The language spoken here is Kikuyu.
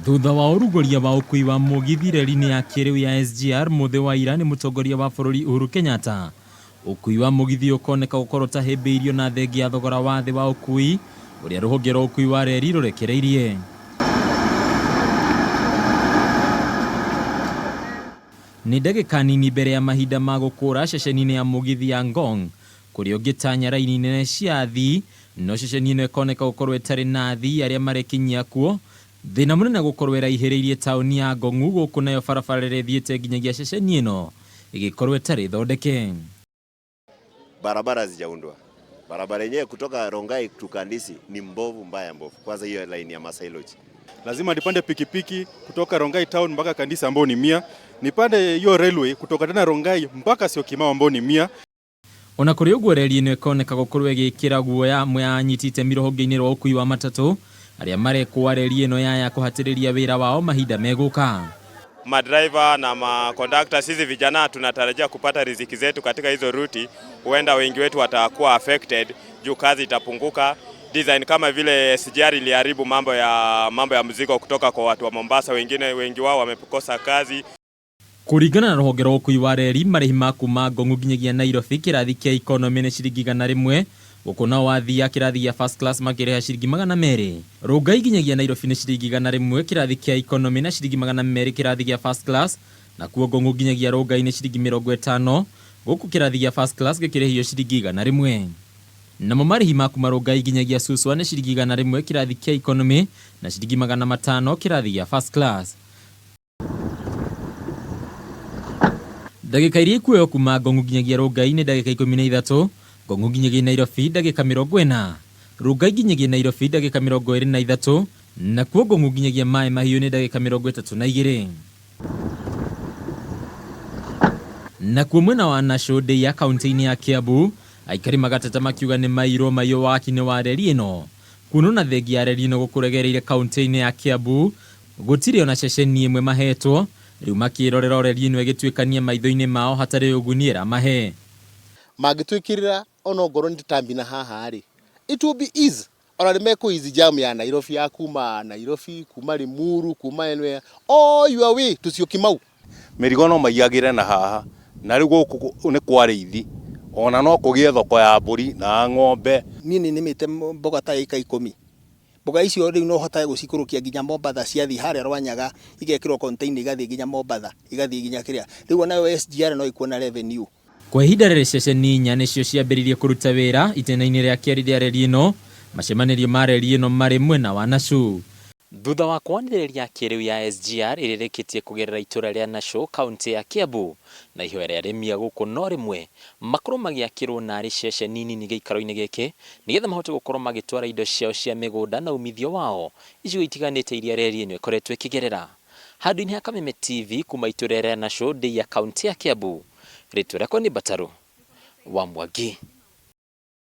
Thutha wa ũrugũria wa ũkui wa mũgithi reri-inĩ ya kĩrĩu ya SGR mũthĩ wa ira nĩ mũtongoria wa bũrũri Uhuru Kenyatta, ũkui wa mũgithi ũkoneka gũkorwo ũtahĩmbĩirio na thengia ya thogora wa thĩ wa ũkui ũrĩa rũhonge rwa ũkui wa reri rũrekereirie. Nĩ ndagĩka nini mbere ya mahinda ma gũkũra ceceni-inĩ ya mũgithi ya Ngong kũrĩa ũngĩtanya raini nene cia athii no ceceni ĩno ĩkoneka gũkorwo ĩtarĩ na athii arĩa marekinyia kuo. Thĩna mũnene gũkorwo ĩraihĩrĩirie taũni ya Ngong'u gũkũ nayo barabara ĩrĩa ĩthiĩte nginyagia ceceni ĩno ĩgĩkorwo ĩtarĩ thondeke. Barabara hazijaundwa. Barabara yenyewe kutoka Rongai to Kandisi ni mbovu, mbaya mbovu. Kwanza hiyo line ya Masai Lodge. Lazima nipande pikipiki kutoka Rongai town mpaka Kandisi ambao ni 100. Nipande hiyo railway kutoka tena Rongai mpaka Syokimau ambao ni 100. Ona kũrĩ ũguo reri ĩno ĩkoneka gũkorwo ĩgĩkĩra guoya amwe a anyiti itemi rũhonge-inĩ rwa ũkui wa matatũ arĩa marekũa reri ĩno yaya kũhatĩrĩria wĩra wao mahinda megũka. Madriver na makondakta, sisi vijana tunatarajia kupata riziki zetu katika hizo ruti, huenda wengi wetu watakuwa affected juu kazi itapunguka. Design kama vile SGR iliharibu mambo ya mzigo kutoka kwa watu wa Mombasa, wengine wengi wao wamekosa kazi. Kũringana na rũhonge rwa ũkui wa reri marĩhi ma kuma Ngong'u nginyagia Nairobi kĩrathi kĩa economy nĩ ciringi 100 gũkũ nao athii a kĩrathi gĩa first class makĩrĩha ciringi 200. Rongai nginyagia Nairobi nĩ ciringi 100 kĩrathi kĩa economy na ciringi 200 kĩrathi gĩa first class, nakuo Ngong'u nginyagia Rongai nĩ ciringi 50 gũkũ kĩrathi gĩa first class gĩkĩrĩhio ciringi 100. Namo marĩhi ma kuma Rongai nginyagia Suswa nĩ ciringi 100 kĩrathi kĩa economy na ciringi 500 kĩrathi gĩa first class. Ndagĩka iria ikuoywo kuma Ngong'u nginyagia Rongai nĩ ndagĩka 13, Ngong'u nginyagia Nairobi ndagĩka 40, Rongai nginyagia Nairobi ndagĩka 23, nakuo Ngong'u nginyagia Maĩ Mahiũ nĩ ndagĩka 32. Nakuo mwena wa Nasho Ndeiya kaunti-inĩ ya Kiambu, aikari magateta makiuga nĩ mairwo maiywo waki-inĩ wa reri ĩno. Kuonwo na thengia ya reri ĩno gũkũregereire kaunti-inĩ ya Kiambu, gũtirĩ ona ceceni ĩmwe mahetwo, rĩu makĩrorera o reri ĩno ĩgĩtuĩkania maitho-inĩ mao hatarĩ ũguni ĩramahe. Mangĩtwĩkĩrĩra ona ongorwo nĩ tũtambi na haha rĩ, it will be easy. Ona nĩ mekũ easy jam ya Nairobi ya kuma Nairobi, kuma Limuru, kuma anywhere, all your way to Syokimau. Mĩrigo no maiyagĩre na haha, na rĩu gũkũ nĩ kwa arĩithi, ona no kũgĩe thoko ya mbũri na ng'ombe. Niĩ nĩ nĩmĩte mboga ta ĩka 10. Mboga icio rĩu no hotage gũcikũrũkia nginya Mombatha, ciathiĩ harĩa Rwanyaga igekĩrwo container igathiĩ nginya Mombatha, igathiĩ nginya kĩrĩa. Rĩu onayo SGR no ĩkuona revenue. Kwa ihinda rĩrĩ ceceni inya nĩcio ciambĩrĩirie kũruta wĩra itĩna-inĩ rĩa kerĩ rĩa reri ĩno. Macemanĩrio ma reri ĩno marĩ mwena wa Nashu. Thutha wa kwanĩrĩria kĩrĩu ya SGR ĩrĩa ĩrĩkĩtie kũgerera itũra rĩa Nashu kaunti ya Kiambu na ihoya rĩa arĩmi a gũkũ no rĩmwe makorwo magĩakĩrwo narĩ ceceni nini gĩikaro-inĩ gĩkĩ nĩgetha mahote gũkorwo magĩtwara indo ciao cia mĩgũnda na umithio wao icigo itiganĩte iria reri ĩno ĩkoretwo ĩkĩgerera. Handũ-inĩ ha Kameme TV kuma itũra rĩa Nashu Ndeiya kaunti ya Kiambu, rĩtwa rĩakwa nĩ Mbatarũ wa Mwangi.